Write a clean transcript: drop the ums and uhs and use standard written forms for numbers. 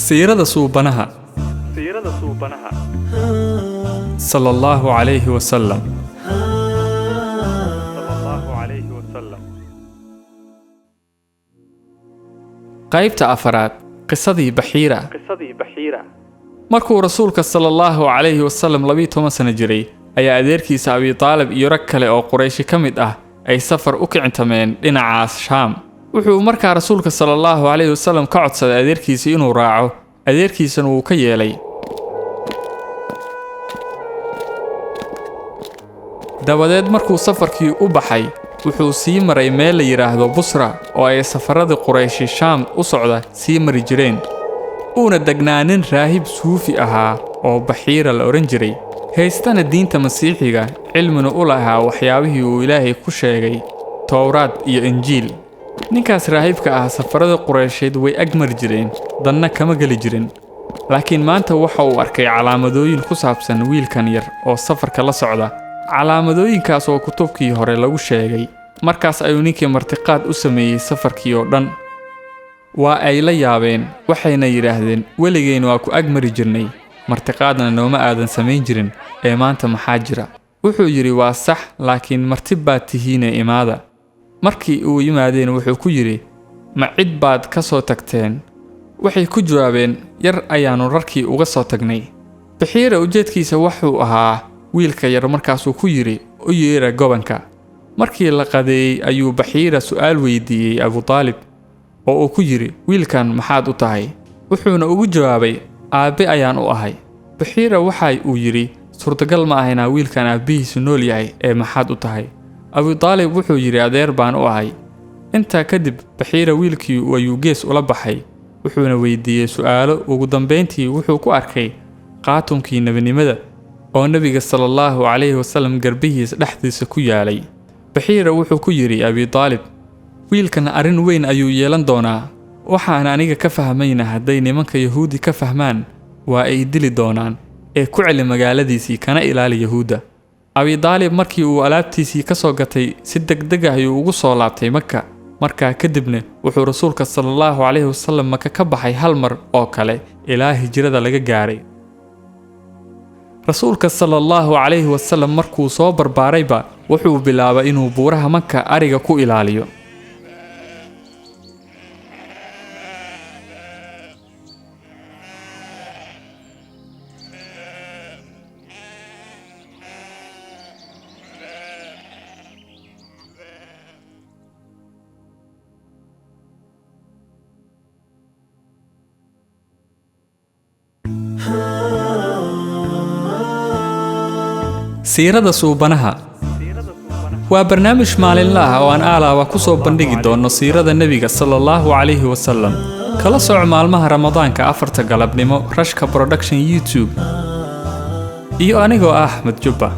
Siirada Suubanaha sala Allahu calayhi wasalam. Qaybta afaraad, qisadii Baxiira. Markuu rasuulka sala Allahu calayhi wasalam 12 sano jiray, ayaa adeerkiisa Abi Taalib iyo rag kale oo Qurayshi ka mid ah ay safar u kicintameen dhinacaas Shaam. Wuxuu markaa rasuulka sala Allahu calayhi wasalam ka codsaday adeerkiisa inuu raaco, adeerkiisana wuu ka yeelay. Dabadeed markuu safarkii u baxay, wuxuu sii maray meel la yidhaahdo Busra oo ay safaradii Qurayshi Shaam u socda sii mari jireen, uuna degnaa nin raahib suufi ahaa oo Baxiira la odhan jiray, haystana diinta Masiixiga, cilmina u lahaa waxyaabihii uu Ilaahay ku sheegay Towraad iyo Injiil. Ninkaas raahibka ah safaradii Qureysheed way ag mari jireen, danna kama geli jirin. Laakiin maanta waxa uu arkay calaamadooyin ku saabsan wiilkan yar oo safarka la socda, calaamadooyinkaas oo kutubkii hore lagu sheegay. Markaas ayuu ninkii martiqaad u sameeyey safarkii oo dhan. Waa ay la yaabeen, waxayna yidhaahdeen, weligeen waa ku ag mari jirnay, martiqaadna nooma aadan samayn jirin, ee maanta maxaa jira? Wuxuu yidhi, waa sax, laakiin marti baad tihiine imaada. Markii uu yimaadeen wuxuu ku yidhi, ma cid baad ka soo tagteen? Waxay ku jawaabeen, yar ayaannu rarkii uga soo tagnay. Baxiira ujeedkiisa wuxuu ahaa wiilka yar. Markaasuu ku yidhi, u yeera gobanka. Markii la qadeeyey ayuu Baxiira su'aal weydiiyey Abu Taalib oo uu ku yidhi, wiilkan maxaad u tahay? Wuxuuna ugu jawaabay, aabbe ayaan u ahay. Baxiira waxa uu yidhi, suurtagal ma ahaynaa wiilkan aabbihiisu nool yahay, ee maxaad u tahay? Abu Taalib wuxuu yidhi, adeer baan u ahay. Intaa kadib Baxiira wiilkii ayuu gees ula baxay, wuxuuna weydiiyey su'aalo. Ugu dambayntii wuxuu ku arkay qaatumkii nebinimada oo nebiga sala Allahu calayhi wasalam garbihiisa dhexdiisa ku yaalay. Baxiira wuxuu ku yidhi Abi Taalib, wiilkan arrin weyn ayuu yeelan doonaa, waxaan aniga ka fahmayna hadday nimanka Yahuudi ka fahmaan waa ay dili doonaan, ee ku celi magaaladiisii kana ilaali Yahuudda. Abi Taalib markii uu alaabtiisii ka soo gatay, si degdeg ah ayuu ugu soo laabtay Maka. Markaa kadibna wuxuu rasuulka sala Allahu calayhi wasalam Maka ka baxay hal mar oo kale ilaa hijrada laga gaaray. Rasuulka sala Allahu calayhi wasalam markuu soo barbaarayba wuxuu bilaabay inuu buuraha Maka ariga ku ilaaliyo. Siirada Suubanaha waa barnaamij maalinle ah oo aan aalaaba ku soo bandhigi doono siirada nebiga sala Allahu calayhi wasalam. Kala soco maalmaha Ramadaanka 4 galabnimo Rashka Production YouTube iyo anigoo ah Axmed Jubba.